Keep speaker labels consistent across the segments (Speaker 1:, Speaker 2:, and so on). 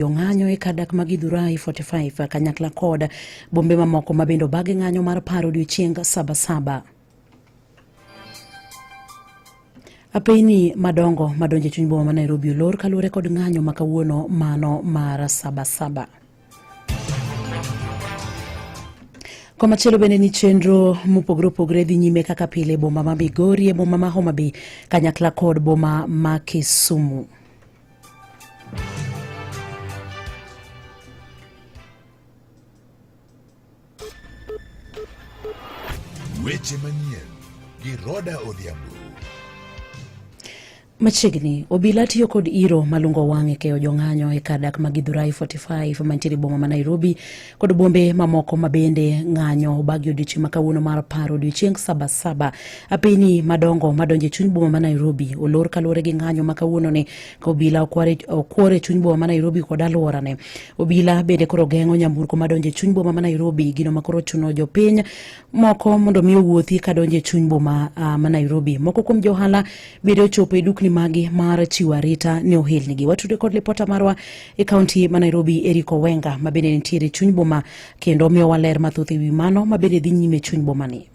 Speaker 1: Jong'anyo e kar dak ma Githurai 45 kanyakla kod bombe mamoko ma bende obagi ng'anyo mar paro odiochieng Sabasaba. Apeyni madongo madonjo e chuny boma ma Nairobi olor kaluwore kod ng'anyo ma kawuono mano mar Sabasaba. Komachielo bende ni chenro mopogore opogore dhi nyime kaka pile e boma ma Migori, e boma ma Homa Bay kanyakla kod boma ma Kisumu.
Speaker 2: Weche manyien gi Roda Odhiambo.
Speaker 1: Machiegni, obila tiyo kod iro malungo wang' e keyo jong'anyo e kar dak ma Githurai 45 mantiere boma ma Nairobi kod bombe mamoko ma bende ng'anyo obagi odiochieng' ma kawuono mar paro odiochieng' Sabasaba. Apeyni madongo madonjo e chuny boma ma Nairobi olor kaluwore gi ng'anyo ma kawuono ni ka obila okwor e chuny boma ma Nairobi kod alworane. Obila bende koro geng'o nyamburko madonjo e chuny boma ma Nairobi, gino ma koro chuno jopiny moko mondo mi owuothi kadonjo e chuny boma ma Nairobi. Moko kuom jo ohala bende ochopo e dukni magi mar chiwo arita ne ohelnigi. Watude kod lipota marwa e kaunti ma Nairobi, Eric Owenga, ma bende nitiere e chuny boma kendo miyowa ler mathoth e wi mano ma bende dhi nyime e chuny boma ni.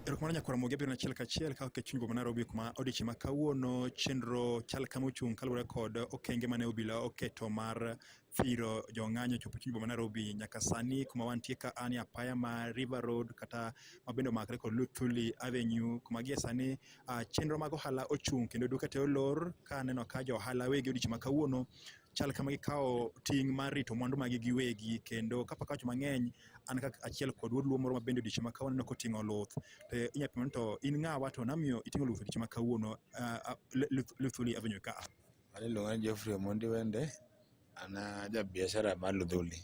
Speaker 3: Erokamano nyakwar Ramogi abiro achiel kachiel ka ok e chuny boma Nairobi kuma odiechieng' ma kawuono chenro chal kama ochung' kaluwore kod okenge mane obila oketo mar thiro jong'anyo chopo chuny boma Nairobi nyaka sani kuma wantie ka an e apaya ma River Road kata ma bende omakre kod Luthuli Avenue kuma gie sani uh, chenro mag ohala ochung' kendo duka te olor ka aneno ka jo ohala wegi odiechieng' ma kawuono chal kama gikawo ting' mar rito mwandu magi giwegi kendo kapok awacho mang'eny an kaka achiel kod wuod luo moro ma bende odiechieng' ma kawuono aneno koting'o luth to inya pimo ni to in ng'awa to namiyo iting'o luth odiechieng' ma kawuono uh, Luthuli Avenue ka.
Speaker 4: An iluonga ni Geoffrey Omondi Wende, an ja biashara mar Luthuli.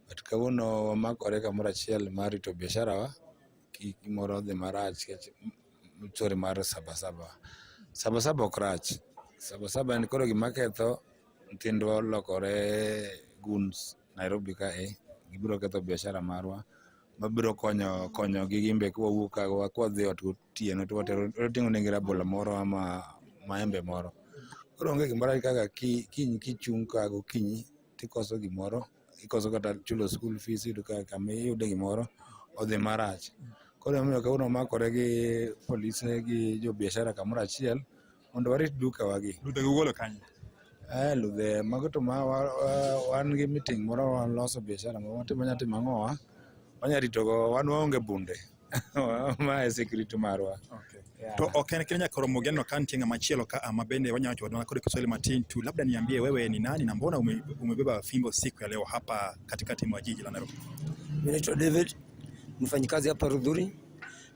Speaker 4: But kawuono wamakore kamoro achiel mar rito biashara wa kik gimoro odhi marach nikech story mar Sabasaba. Sabasaba ok rach. Sabasaba en koro gima ketho nyithindwa olokore goons Nairobi kae, gibiro ketho biashara marwa mabiro konyo konyogi gin be kwawuok ka kwadhi ot gotieno to watero wating'o negi rabolo moro ama maembe moro. Koro onge gimoro kaka kiny kichung' ka gokinyi tikoso gimoro, ikoso kata chulo school fees iyudo ka kama iyude gimoro odhi marach. Koro emomiyo kawuono wamakore gi polise gi jo biashara kamoro achiel mondo warit duka wagi.
Speaker 3: Ludhe ugolo kanye?
Speaker 4: Eh, ludhe mago to ma wan gi meeting moro waloso biashara moro watimo wanya timo ang'owa wanya ritogo wan waonge bunde ma e security marwa.
Speaker 3: Okay. Yeah. To ok en kende nyaka romo geno ka nitie ng'ama chielo ka ama bende wanya wacho wadwa kod Kiswahili matin tu, labda niambie wewe ni nani na mbona ume, umebeba fimbo siku ya leo hapa katikati mwa jiji la Nairobi?
Speaker 5: Mimi naitwa David, mfanyikazi hapa Rudhuri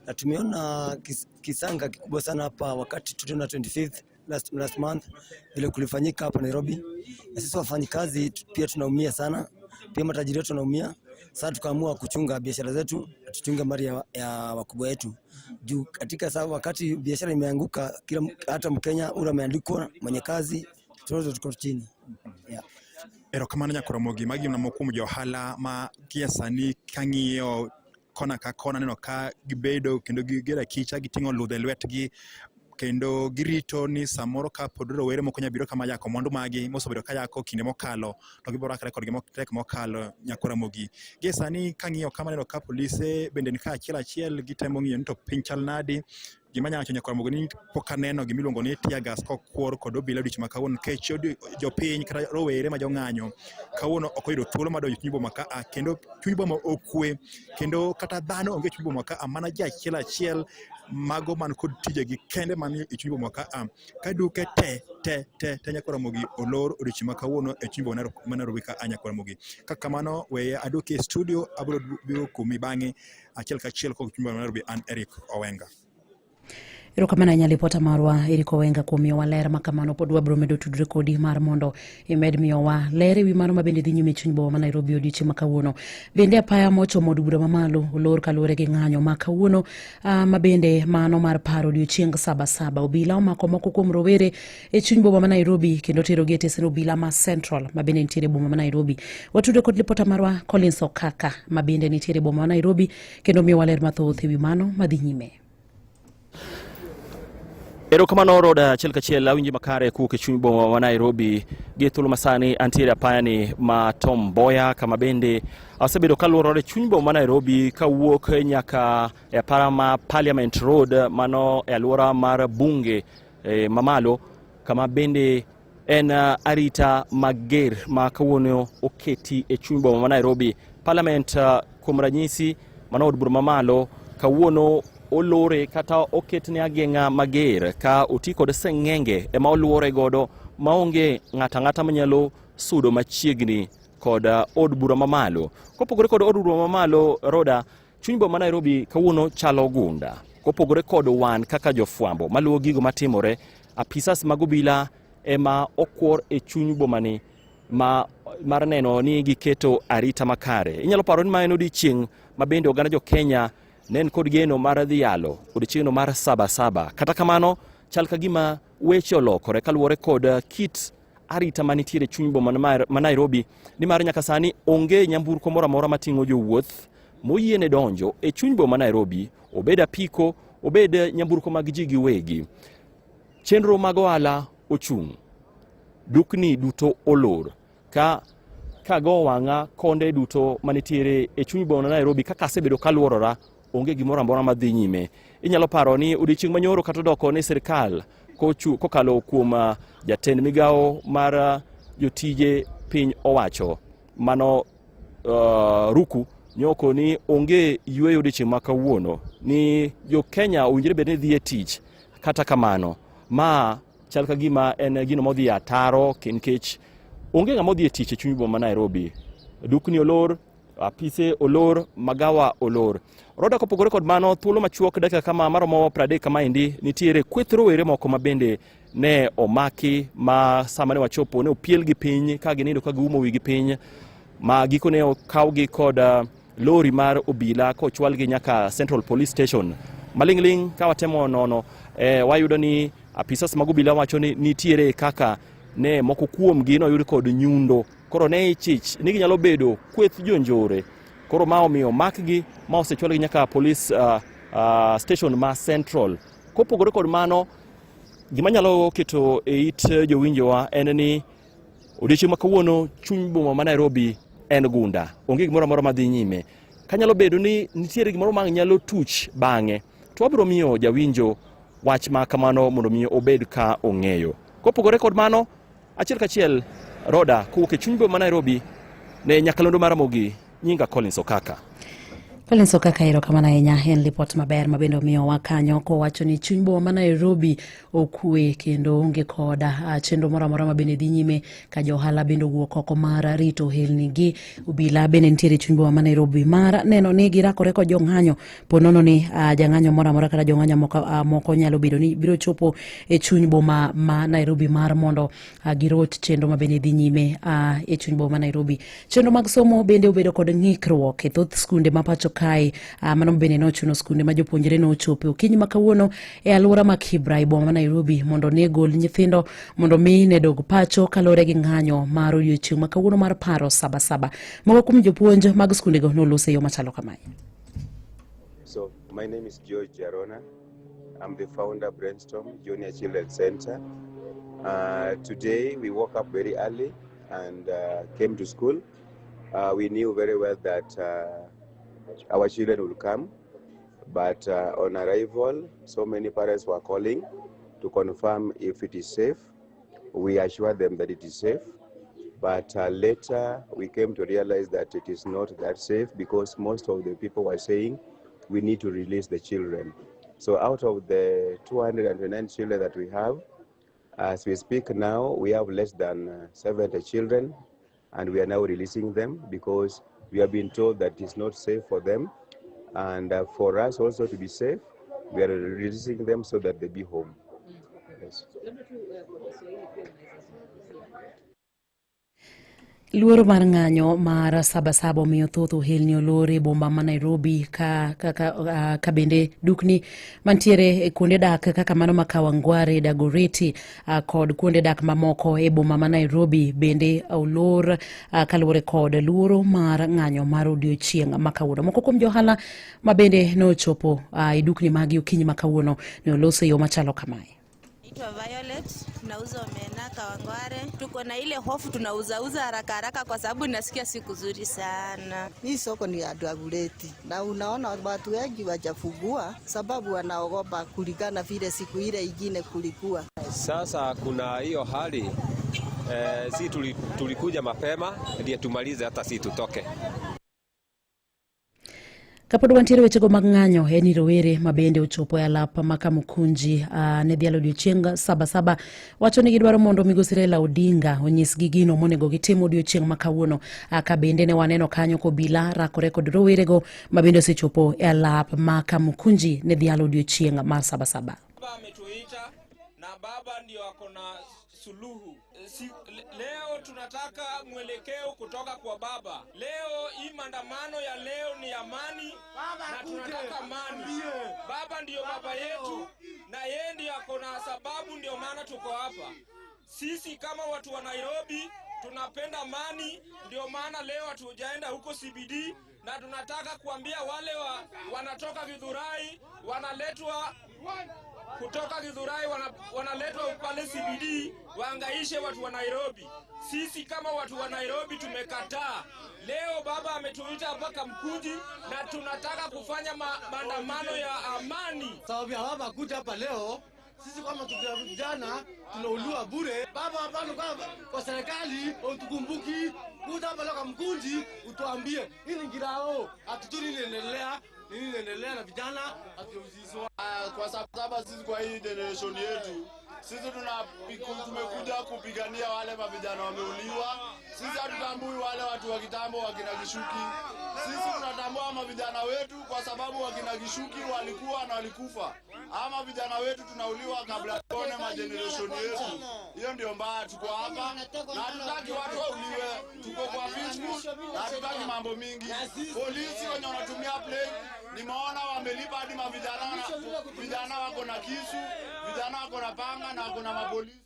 Speaker 5: na tumeona kisanga kikubwa sana hapa wakati tuliona 25th last, last month vile kulifanyika hapa Nairobi, na sisi wafanyikazi pia tunaumia sana, pia matajiri wetu wanaumia. Sasa tukaamua kuchunga biashara zetu, tuchunge mali ya, ya wakubwa wetu juu katika saa wakati biashara imeanguka, kila hata Mkenya ule ameandikwa mwenye kazi, tunazo tuko chini yeah.
Speaker 3: Erokamano Nyakoromogi, magi mana moko kuom jo ohala ma gie sani kang'iyo kona ka kona aneno ka gibedo kendo gigero akicha giting'o ludhe e lwetgi kendo girito ni samoro ka pod rowere moko nyalo biro kama yako mwandu magi mosebedo ka yako kinde mokalo to gibiro rakre kodgi matek mokalo nyako Ramogi. Gie sani kang'iyo kama aneno ka polise bende ni ka achiel achiel gitemo ng'iyo ni to piny chal nadi. Gima anyalo wacho nyako Ramogi ni pok aneno gima iluongo ni tear gas kokwor kod obila odiochieng' ma kawuono nikech jopiny kata rowere ma jong'anyo kawuono ok oyudo thuolo mar donjo e chuny boma ka a kendo chuny boma okwe kendo kata dhano onge e chuny boma ka a mana ji achiel achiel mago man kod tijegi kende man e chuny boma ka a ka duke te te te te nyako Ramogi olor odiochieng' ma kawuono e chuny boma ma Nairobi ka a nyako Ramogi. Ka kamano weye aduoki e studio abiro biro kumi bang'e achiel kachiel kod chuny boma ma Nairobi an Eric Owenga.
Speaker 1: Erokamano ahinya lipota marwa Eric Owenga kuom miyowa ler ma kamano. Pod wabiro medo tudre kodi mar mondo imed miyowa ler ewi mano ma bende dhi nyime e chuny boma ma Nairobi odiochieng' ma kawuono. Bende apaya mochomo od bura mamalo olor kaluwore gi ng'anyo ma kawuono ma bende mano mar paro odiochieng' Sabasaba. Obila omako moko kuom rowere e chuny boma ma Nairobi kendo terogi e tesend obila ma Central ma bende nitiere e boma ma Nairobi. Watude kod lipota marwa Collins Okaka ma bende nitiere e boma ma Nairobi kendo miyowa ler mathoth ewi mano madhi nyime.
Speaker 6: Erokamano Roda, achiel kachiel awinji makare kuwuok e chuny boma ma Nairobi. Gi thuolo masani antiere apayani ma Tom Mboya, kama bende asebedo kaluorore e chuny boma ma Nairobi kawuok nyaka e apara ma Parliament Road, mano e alwora mar bunge mamalo, kama bende en arita mager ma kawuono oketi e chuny boma ma Nairobi. Parliament kuom ranyisi, mano od bura mamalo, kawuono olore kata oketne ageng'a mager ka oti kod seng'enge ema oluore godo maonge ng'ato ang'ata manyalo sudo machiegni kod od bura mamalo. Kopogore kod od bura mamalo, Roda, chuny boma ma Nairobi kawuono chalo gunda. Kopogore kod wan kaka jofwambo maluwo gigo matimore, apisas mag obila ema okwor e chuny bomani ma mar neno ni giketo arita makare. Inyalo paro ni ma en odiechieng' ma bende oganda jo Kenya ne en kod geno mar dhi yalo odiechieng'no mar saba saba. Kata kamano, chal ka gima weche olokore kaluwore kod kit arita manitiere e chuny boma ma Nairobi, nimar nyaka sani onge nyamburko moro amora mating'o jowuoth moyiene donjo e chuny boma ma Nairobi, obed apiko, obed nyamburko mag ji giwegi. Chenro mag ohala ochung', dukni duto olor, ka kago wang'a konde duto manitiere e chuny boma ma Nairobi kaka asebedo kaluorora, onge gimoro amora madhi nyime. Inyalo paro ni odiechieng' manyoro kata odoko ni sirkal kokalo kuom jatend migawo mar jotije piny owacho mano Ruku nyoko ni onge yueyo odiechieng' ma kawuono, ni jo Kenya owinjore bed ni dhi e tich. Kata kamano, ma chal ka gima en gino modhi ataro nikech onge ng'ama odhi e tich e chuny boma ma Nairobi. Dukni olor, apise olor, magawa olor. Roda, kopogore kod mano, thuolo machuok dakika kama maromo 30 kamaendi, nitiere kweth rowere moko ma bende ne omaki ma sama ne wachopo ne opielgi piny ka ginindo ka giumo wigi piny, ma gikone okawgi kod lori mar obila kochwalgi nyaka Central Police Station. Maling'ling' ka watemo nono, wayudo ni apisas mag obila wacho ni nitiere kaka ne moko kuomgi noyud kod nyundo, koro ne ichich ni ginyalo bedo kweth jonjore, koro ma omiyo makgi ma osechwalgi nyaka police station ma Central. Kopogore kod mano, gima nyalo keto e it jowinjowa en ni odiechieng' ma kawuono chuny boma ma Nairobi en gunda, onge gimoro amora madhi nyime. Kanyalo bedo ni nitiere gimoro ma nyalo tuch bang'e, to wabiro miyo jawinjo wach ma kamano mondo mi obed ka ong'eyo. Kopogore kod mano, achiel kachiel Roda, kowuok e chuny boma ma Nairobi ne nyakalondo mar Ramogi, nyinga Collins Okaka.
Speaker 1: Collins Okaka, erokamano ahinya. En lipot maber ma bende omiyowa kanyo kowacho ni chuny boma ma Nairobi okwe kendo onge koda chenro moro amora ma bende dhi nyime, ka jo ohala bende owuok oko mar rito ohelni gi. Obila bende nitiere e chuny boma ma Nairobi mar neno ni girakore kod jong'anyo po nono ni jang'anyo moro amora kata jong'anyo moko nyalo bedo ni biro chopo e chuny boma ma Nairobi mar mondo giroch chenro ma bende dhi nyime e chuny boma ma Nairobi. Chenro mag somo bende obedo kod ng'ikruok e thoth skunde ma pacho kae, mano bende nochuno skunde ma jopuonjre nochopo okinyi ma kawuono e alwora ma Kibra e boma ma Nairobi mondo ne gol nyithindo mondo mi ne dog pacho kaluwore gi ng'anyo mar odiochieng' ma kawuono mar paro sabasaba. Moko kuom jopuonj mag skundego noloso e yo machalo kamae.
Speaker 7: So my name is George Jarona. I'm the founder Brainstorm Junior Children's Center. Today we woke up very early and came to school. We knew very well that our children will come, but on arrival, so many parents were calling to confirm if it is safe. We assured them that it is safe, but later we came to realize that it is not that safe because most of the people were saying we need to release the children. So out of the 209 children that we have, as we speak now, we have less than 70 children, and we are now releasing them because we have been told that it's not safe for them. And for us also to be safe, we are releasing them so that they be home. Yes.
Speaker 1: Luoro mar ng'anyo mar sabasaba omiyo thoth ohelni olor e boma ma Nairobi ka bende dukni mantiere e kuonde dak kaka mano ma Kawangware, Dagoretti kod kuonde dak mamoko e boma ma Nairobi bende olor kaluwore kod luoro mar ng'anyo mar odiochieng' ma kawuono. Moko kuom johala ma bende nochopo e dukni magi okinyi ma kawuono ne oloso e yo machalo kamae.
Speaker 8: Naitwa Violet, nauza omena Kawangware. Tuko na ile hofu, tunauzauza haraka haraka kwa sababu nasikia siku zuri sana.
Speaker 9: Hii soko ni ya Dagoretti na unaona watu wengi wajafungua sababu wanaogopa kulingana vile siku ile ingine kulikuwa.
Speaker 10: Sasa kuna hiyo hali si tulikuja mapema ndiye tumalize hata si tutoke.
Speaker 1: Kapod wantiere wechego mag ng'anyo en ni rowere ma bende ochopo e alap ma Kamukunji ne dhialo odiochieng' Sabasaba wacho ni gidwaro mondo migosi Raila Odinga onyisgi gino monego gitim odiochieng' ma kawuono ka bende ne waneno kanyo kobila rakore kod rowerego ma bende osechopo e alap ma Kamukunji ne dhialo odiochieng' mar Sabasaba.
Speaker 11: Baba ametuita na baba ndio ako na suluhu. Si, leo tunataka mwelekeo kutoka kwa baba. Leo hii maandamano ya leo ni amani na tunataka amani. Baba ndiyo baba yetu na yeye ndiyo ako na sababu, ndio maana tuko hapa. Sisi kama watu wa Nairobi tunapenda amani, ndio maana leo hatujaenda huko CBD, na tunataka kuambia wale wanatoka Githurai wanaletwa kutoka Githurai wanaletwa pale CBD waangaishe watu wa Nairobi. Sisi kama watu wa Nairobi tumekataa. Leo baba ametuita hapa Kamkunji na tunataka kufanya maandamano ya amani.
Speaker 12: Sababu ya baba kuja hapa leo, sisi kama tukiwa vijana tunauliwa bure. Baba hapana, kwa serikali utukumbuki kuja hapa leo Kamkunji utuambie hii ni ngirao, hatujui nini inaendelea, nini inaendelea na vijana hatujauzizwa.
Speaker 13: Kwa sababu sisi kwa hii generation yetu sisi tumekuja kupigania wale mavijana wameuliwa. Sisi hatutambui wale watu wa kitambo wakina Gichuki. Sisi tunatambua mavijana wetu kwa sababu wakina Gichuki walikuwa na walikufa. Ama vijana wetu tunauliwa kabla tuone mageneration yetu. Hiyo ndio mbaya. Tuko hapa na hatutaki watu wauliwe. Tuko kwa peaceful na hatutaki mambo mingi. Polisi wenye wanatumia plane nimeona wamelipa hadi mavijana, vijana wako na kisu, vijana wako na panga na wako na mapolisi.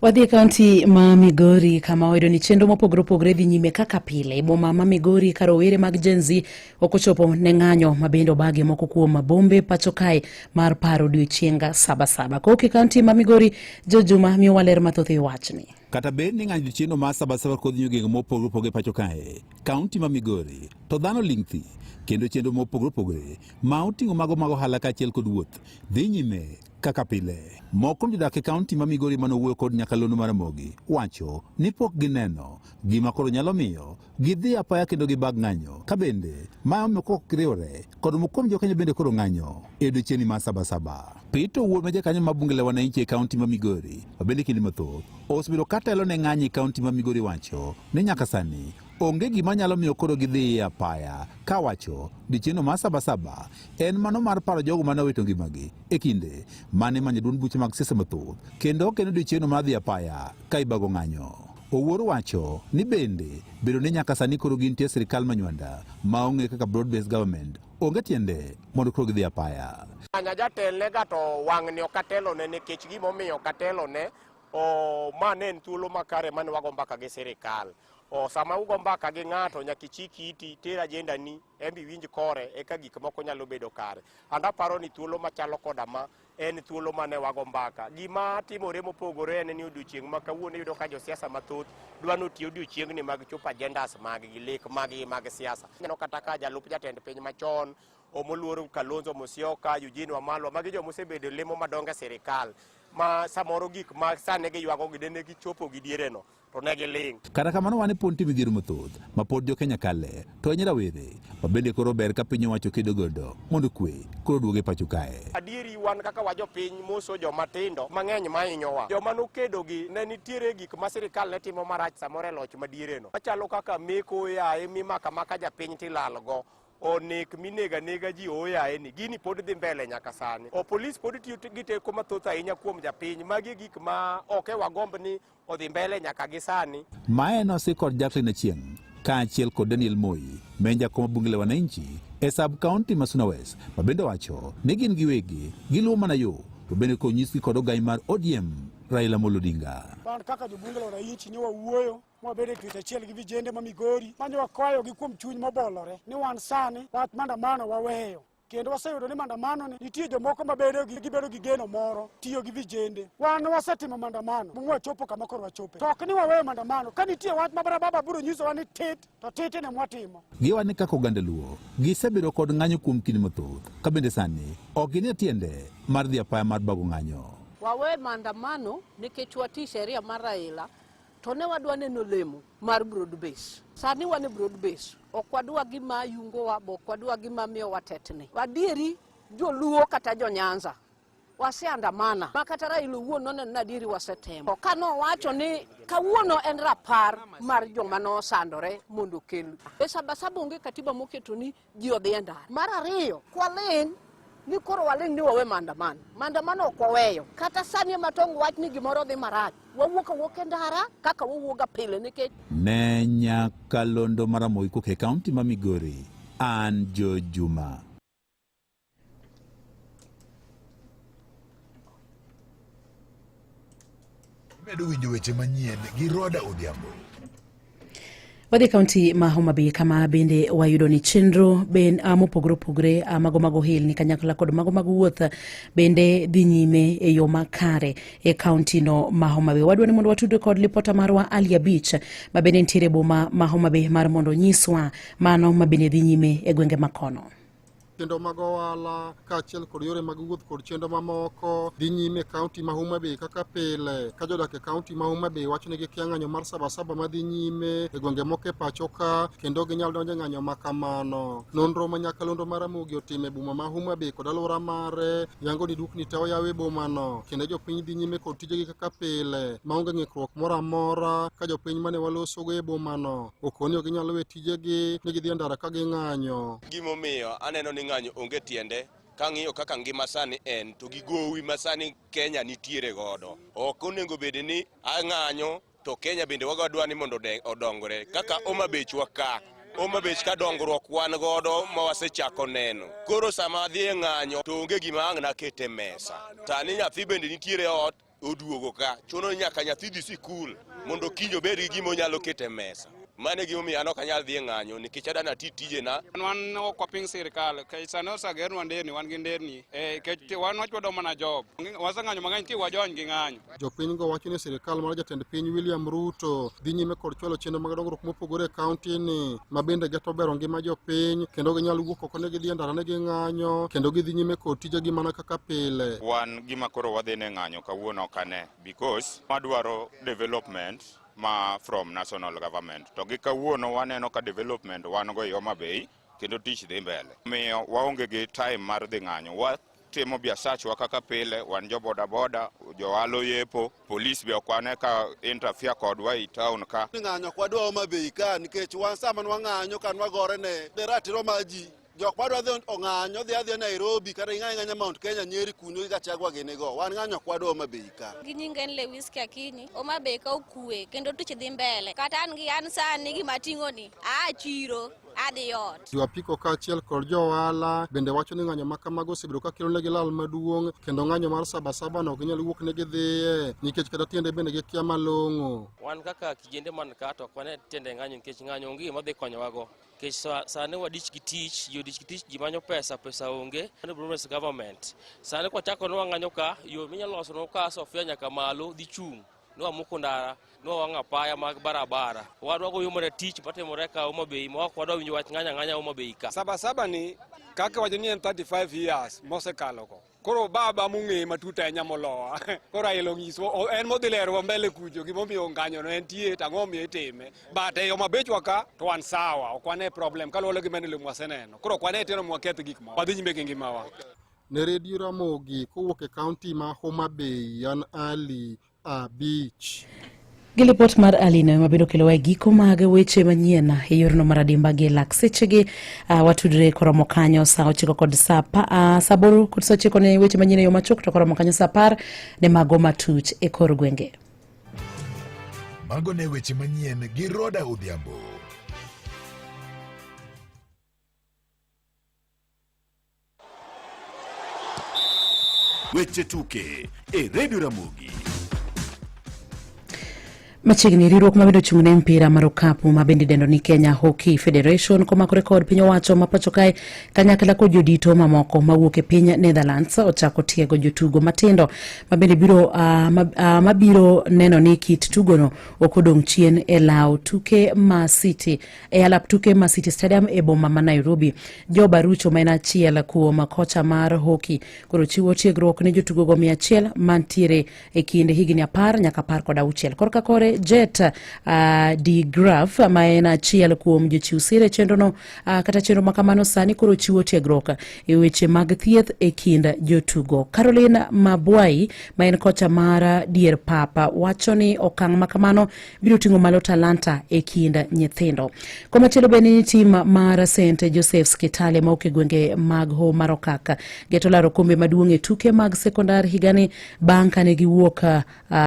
Speaker 1: Wadhi e kaunti ma Migori kama wayudo ni chenro mopogore opogore dhi nyime kaka pile. E boma ma Migori ka rowere mag Gen Z ok ochopo ne ng'anyo ma bende obagi moko kuom bombe pacho kae mar paro odiochieng' Sabasaba. Kowuok e kaunti ma Migori, Jo Juma miyowa ler mathoth e wachni.
Speaker 14: Kata bed ni ng'anyo chieno mar Sabasaba kod dhi gwenge mopogore opogore pacho kae, kaunti ma Migori to dhano ling' thi kendo chenro mopogore opogore ma oting'o mago mag ohala kaachiel kod wuoth dhi nyime kaka pile. Moko kuom jodak e kaunti ma Migori manowuoyo kod nyakalondo mar Ramogi wacho ni pok gineno gima koro nyalo miyo gidhi apaya kendo gibag ng'anyo ka bende ma omiyo kok giriwore kod moko kuom jokenya bende koro ng'anyo e odiochieng'ni mar Sabasaba. Peter Owuor ma jakanyo mar bunge la wananchi e kaunti ma Migori ma bende kinde mathoth osebedo ka telo ne ng'anyo e kaunti ma Migori wacho ni nyaka sani onge gima nyalo miyo koro gidhi e apaya kawacho odiochieng'no mar Sabasaba en mano mar paro jogo mane owito ngimagi e kinde mane manyo duond buche mag siasa mathoth kendo ok en odiochieng'no mar dhi apaya ka ibago ng'anyo. Owuor wacho ni bende bedo ni nyaka sani koro gintie sirikal manywanda maong'e kaka broad based government onge tiende mondo koro gidhi apaya.
Speaker 15: Anya jatelne ga to wang'ni ok atelone nikech gimomiyo ok atelone ma ne en thuolo makare mane wago mbaka gi sirikal. Sama ugo mbaka gi ng'ato nyaka ichik iti, iter agenda ni, embe iwinj kore eka gik moko nyalo bedo kare. And aparo ni thuolo machalo koda ma en thuolo mane wago mbaka. Gima timore mopogore en ni odiochieng' ma kawuono iyudo ka josiasa mathoth dwa ni oti odiochieng'ni mag chopo agendas mag gi, lek mag gi mag siasa. Ineno kata ka jalup jatend piny machon moluor Kalonzo Musyoka, Eugene Wamalwa, magi joma osebedo lemo madongo e sirikal ma samoro gik ma sani giywago gi dene gichopo gi diereno to ne giling'.
Speaker 14: Kata kamano wan e pod nitie midhiero mathoth ma pod jokenya kale to ahinya rawere ma bende koro ber ka piny owacho kedo godo mondo kwe koro duogo e pacho kae.
Speaker 15: Adieri wan kaka wa jopiny moso joma tindo mang'eny mahinyowa. Joma nokedo gi ne nitiere gik ma sirikal ne timo marach samoro e loch madiereno. Machalo kaka meko yaye mimako amaka japiny tilalgo. Onek minega nega ji oyaye ni gini pod dhi mbele nyaka sani. O polis pod tiyo gi teko mathoth ahinya kuom japiny. Magi gik ma ok e wagomb ni odhi mbele nyaka gi sani.
Speaker 14: Mae nosi kod Jacqueline Achieng' kaachiel kod Daniel Moi ma en jakom bunge la wananchi e sub county ma Suna West ma bende owacho ni gin giwegi giluwo mana yo to bende konyisgi kod ogai mar ODM Raila Amolo Odinga.
Speaker 16: Wan kaka jobunge la wananchi ne wawuoyo mwabedo e twech achiel gi vijende ma Migori mane wakwayogi kuom chuny mobolore ni wan sani wach maandamano waweyo. Kendo waseyudo ni maandamano ni nitie jomoko mabedo gi gibedo gi geno moro tiyo gi vijende. Wan wasetimo maandamano mwachopo kama koro wachope. To ok ni waweyo maandamano. Ka nitie wach ma baba biro nyisowa ni tit to tit ne mwatimo.
Speaker 14: Giwacho ni kaka oganda Luo, gisebedo kod ng'anyo kuom kinde mathoth, ka bende sani ok gine tiende mar dhi apaya mar bago ng'anyo.
Speaker 17: Wawe maandamano nikech wati sheria mar Raila to ne wadwa neno lemo mar broad base. Sani wan e broad base, ok wadwa gima yungowa, bo ok wadwa gima miyo watetni. Adieri joluo kata jo-Nyanza waseandamana ma kata Raila owuon noneno ni adieri wasetemo. Ka nowacho ni kawuono en rapar mar joma nosandore mondo okel. E Sabasaba onge katiba moketo ni ji odhi e ndara. Mar ariyo, kwaling' ni koro waling' ni wawe maandamano. Maandamano ok waweyo. Kata sani ema tong wach ni gimoro dhi marach. Wawuok awuoka e ndara kaka wawuoga pile nikech
Speaker 14: Ne nyakalondo mar Ramogi kowuok e kaunti ma Migori, an George Juma.
Speaker 2: Imedo winjo weche manyien gi Roda Odhiambo.
Speaker 1: Wadhi e kaunti ma Homa Bay kama bende wayudo ni chenro ben mopogore opogore mago mag ohelni kanyakla kod mago mag wuoth bende dhi nyime e yo makare e kaunti no ma Homa Bay. Wadwa ni mondo watudre kod lipota marwa Ali Abich ma bende nitiere e boma ma Homa Bay mar mondo onyiswa mano ma bende dhi nyime e gwenge makono.
Speaker 18: Chenro mag ohala kaachiel kod yore mag wuoth kod chenro mamoko dhi nyime e kaunti ma Homa Bay kaka pile ka jodak e kaunti ma Homa Bay wacho ni gikia ng'anyo mar Sabasaba madhi nyime e gwenge moko e pacho ka kendo ok ginyal donjo e ng'anyo ma kamano. Nonro ma nyakalondo mar Ramogi otimo e boma ma Homa Bay kod alwora mare yango ni dukni te oyaw e bomano kendo jopiny dhi nyime kod tijegi kaka pile maonge ng'ikruok moro amora ka jopiny mane walosogo e bomano okoni ok ginyal we tijegi ni gidhi e ndara ka ging'anyo.
Speaker 19: Gimomiyo aneno ni ng'anyo onge tiende kang'iyo kaka ngima sani en to gi gowi ma sani Kenya nitiere godo. Ok onego bed ni ang'anyo to Kenya bende wadwa ni mondo odongre kaka Homa Bay wa ka. Homa Bay ka dongruok wan godo ma wasechako neno. Koro sama adhi e ng'anyo to onge gima ang' naket e mesa. Sani nyathi bende nitiere e ot oduogo ka chuno ni nyaka nyathi dhi sikul mondo kiny obed gi gima onyalo keto e mesa. Mano e gimomiyo an ok anyal dhi e ng'anyo nikech adwa nati tijena.
Speaker 20: Wan ok waping sirkal nikech sani osegernwa nderni, wan gi nderni nikech wan wachwado mana job. Waseng'anyo mang'eny ki wajony gi ng'anyo.
Speaker 18: Jopinygo wacho ni sirkal mar jatend piny William Ruto dhi nyime kod chwalo chenro mag dongruok mopogore e kaunti ni ma bende geto bero ngima jopiny kendo ginyal wuok oko ne gidhi e ndara ne ging'anyo kendo gidhi nyime kod tijegi mana kaka pile.
Speaker 21: Wan gima koro wadhi ne ng'anyo kawuono ok ane because wadwaro development ma from national government to gi kawuono waneno ka development wan go e Homa Bay kendo tich dhi mbele. Omiyo waonge gi time mar dhi ng'anyo. Watimo biasachwa kaka pile, wan jo boda boda, jo ohala oyepo, police be ok wane ka interfere kodwa e town ka.
Speaker 13: Ng'anyo ok wadwa Homa Bay ka nikech wan sama nwang'anyo ka nwagore ne ratiro mar ji. Jok madwa dhi ong'anyo dhi adhiya Nairobi kata ging'any ang'anya Mount Kenya, Nyeri kuno gi Gachagua gini go. Wan ng'anyo ok wadwa Homa Bay ka.
Speaker 22: Gi nyinga en Lewiski Akinyi. Homa Bay ka okue kendo tich dhi mbele. Kata an gi an sani gima ating'o ni aa chiro adhi ot.
Speaker 18: Jo apiko kaachiel kod jo ohala bende wacho ni ng'anyo ma kamago osebedo ka kelonegi lal maduong' kendo ng'anyo mar Sabasaba no ok ginyal wuok ni gidhiye nikech kata tiende bende gikia malong'o.
Speaker 23: Wan kaka kijende man ka to ok wane tiende ng'anyo nikech ng'anyo onge gima dhi konyowago. Nikech sani wadich gi tich, ji odich gi tich, ji manyo pesa, pesa onge. Mano promise government. Sani kwachako ni wang'anyo ka, yo minyalo loso ka Sofia nyaka malo dhi chung'. Ni wamuko ndara, ni wawang'o apaya mag barabara. Wadwa goyo mana tich matimore ka Homa Bay, ma ok wadwa winjo wach ng'anyo ang'anya Homa Bay ka.
Speaker 20: Sabasaba ni kaka wacho ni en 35 years mosekalo go. Koro baba mong'eye matut ahinya molowa. Koro Raila onyiswa, en modhi lerowa mbele kucho gimomiyo ng'anyono entie to ang'o momiyo itime. But e Homa Bay wa ka to wan sawa, ok wane problem kaluwore gi maendeleo mwaseneno. Koro ok wane tiende mwaketh gik moko. Wadhi nyime gi ngimawa.
Speaker 18: Ne Radio Ramogi kowuok e kaunti ma Homa Bay, an Ali Abich.
Speaker 1: Gi lipot mar Alina mabiro kelowa e giko mag weche manyien e yorno mar adimba gi lak sechegi. Watudre koromo kanyo saa 9 kod saa 8 kod saa 9 ne weche manyien e yo machuok, to koromo kanyo saa 10 ne mago matuch e kor gwenge.
Speaker 2: Mago ne weche manyien gi Roda Odhiambo.
Speaker 24: Weche tuke e Radio Ramogi.
Speaker 1: Machiegni riwruok ma bende ochung' ne mpira mar okapu ma bende idendo ni Kenya Hockey Federation komakore kod piny owacho ma pacho kae kanyakla kod jodito mamoko mawuok e piny Netherlands ochako tiego jotugo matindo ma bende biro uh, ma, uh, mabiro neno ni kit tugono ok odong' chien e law tuke ma City e alap tuke ma City Stadium e boma ma Nairobi. Job Arucho ma en achiel kuom kocha mar hockey koro chiwo tiegruok ne jotugogo 100 mantiere e kind higni 10 nyaka 16. Korka kore Jet de Graaf ma en achiel kuom jochiw sir e chenrono kata chenro ma kamano sani koro chiwo tiegruok e weche mag thieth e kind jotugo. Caroline Mabwai ma en kocha mar dier papa wacho ni okang' ma kamano biro ting'o malo talanta e kind nyithindo. Komachielo bende ni tim mar St Joseph's Kitale ma ok e gwenge mag Ho mar Okak geto laro kombe maduong' e tuke mag sekondar higani bang' kane giwuok